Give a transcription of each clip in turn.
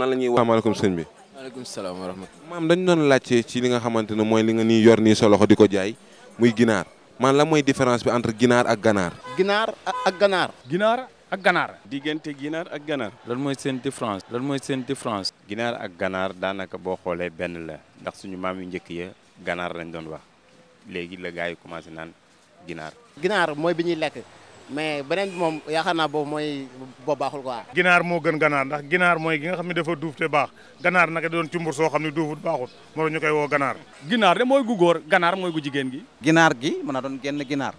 nan la ñuy wax. asalaamaaleykum sëñ bi. maaleykum salaam wa rahmatulah. maam dañu doon laajte ci li nga xamante ne mooy li nga nii yor nii sa loxo di ko jaay muy ginaar man la mooy différence bi entre ginaar ak ganaar. ginaar ak ganaar. ginaar ak ganaar. diggante ginaar ak ganaar. lan mooy seen différence. lan mooy seen différence. ginaar ak ganaar daanaka boo xoolee benn la ndax suñu maam yu njëkk ya ganaar lañ doon wax léegi la gars yi commencé naan ginaar. ginaar mooy bi ñuy lekk mais beneen bi moom yaakaar naa boobu mooy boo baaxul quoi. ginaar moo gën ganaar ndax ginaar mooy gi nga xam ne dafa duuf te baax ganaar naka doon cumbur soo xam ne duufut baaxut moo ñu koy woo ganaar. ginaar de mooy gu góor ganaar mooy gu jigéen gi. ginaar gi mën na doon genn ginaar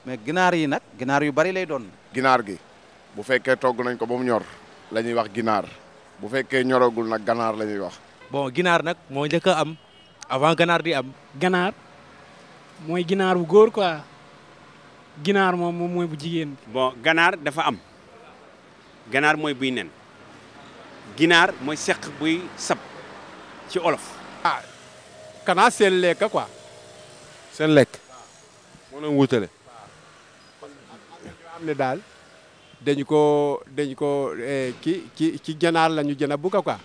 mais ginaar yi nag ginaar yu bari lay doon. ginaar gi bu fekkee togg nañ ko ba mu ñor la ñuy wax ginaar bu fekkee ñoragul nag ganaar la ñuy wax. bon ginaar nag moo njëkk a am avant ganaar di am. ganaar mooy ginaar bu góor quoi ginaar moom mooy bu jigéen. bon ganaar dafa am ganaar mooy buy nen ginaar mooy seq buy sab ci olof. ah kanaa seen lekk quoi. seen lekk. moo leen wutale. am ne daal dañ ko ci ganaar la ñu gën a bugg quoi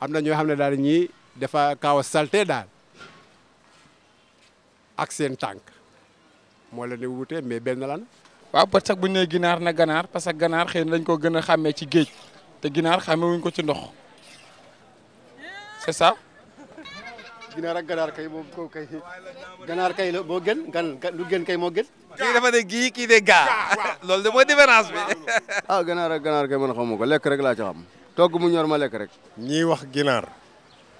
am na ñoo xam ne daal ñii dafa kaaw a salté daal ak seen tànk moo leen di wute mais benn lan. waaw parce que bu ñu nee ginaar na ganaar parce que ganaar xëy na dañ ko gën a xàmmee ci géej te ginaar xàmmee wuñ ko ci ndox c'est ça. ginaar ak ganaar kay moom kooku kay ganaar kay la moo gën lu gën kay moo gën. kii dafa ne gii kii de gaa loolu de mooy différence bi. ah ganaar ak ganaar kay man xamu ko lekk rek laa ci xam togg mu ñor ma lekk rek. ñiy wax ginaar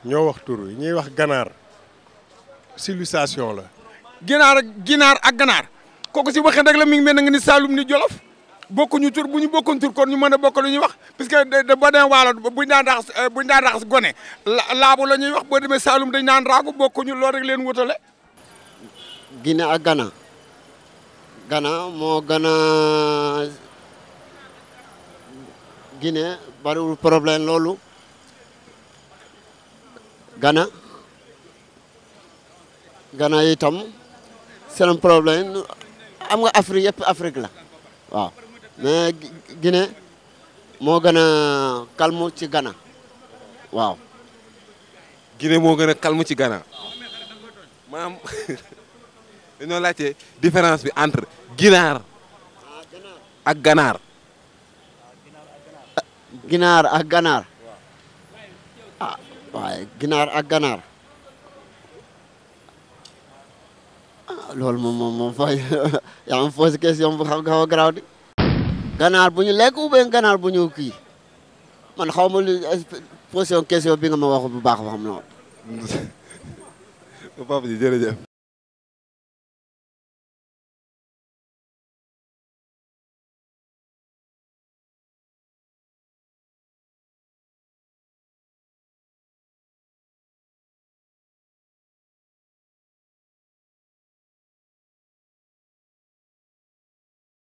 ñoo wax tur wi ñiy wax ganaar civilisation la. ginaar ak ganaar kooku si waxin rek la mi ngi mel ne nga ni Saalum ni Jolof bokkuñu tur bu ñu bokkoon tur kon ñu mën a bokk lu ñuy wax parce que boo demee Waalo buñ daan raxas gone laabu la ñuy wax boo demee Saalum dañ naan raagu bokkuñu loolu rek leen wutale. Gine ak gana gana moo gën a Gine bariwul problème loolu gana itam seen problème am nga Afrique yëpp Afrique la waaw mais Gine moo gën a calme ci gana waaw. Guinée moo gën a calme ci gana maam dañoo laajte différence bi entre ginaar ak ganaar. ginaar ak ganaar ah waaye ginaar ak ganaar ah loolu moom fay yaa am posé question bu xaw a garaaw di ganaar bu ñu lekk ou bien ganaar bu ñu kii man xaw ma lu posé question bi nga ma wax bu baax ba xam noonu. Papa ji jërëjëf.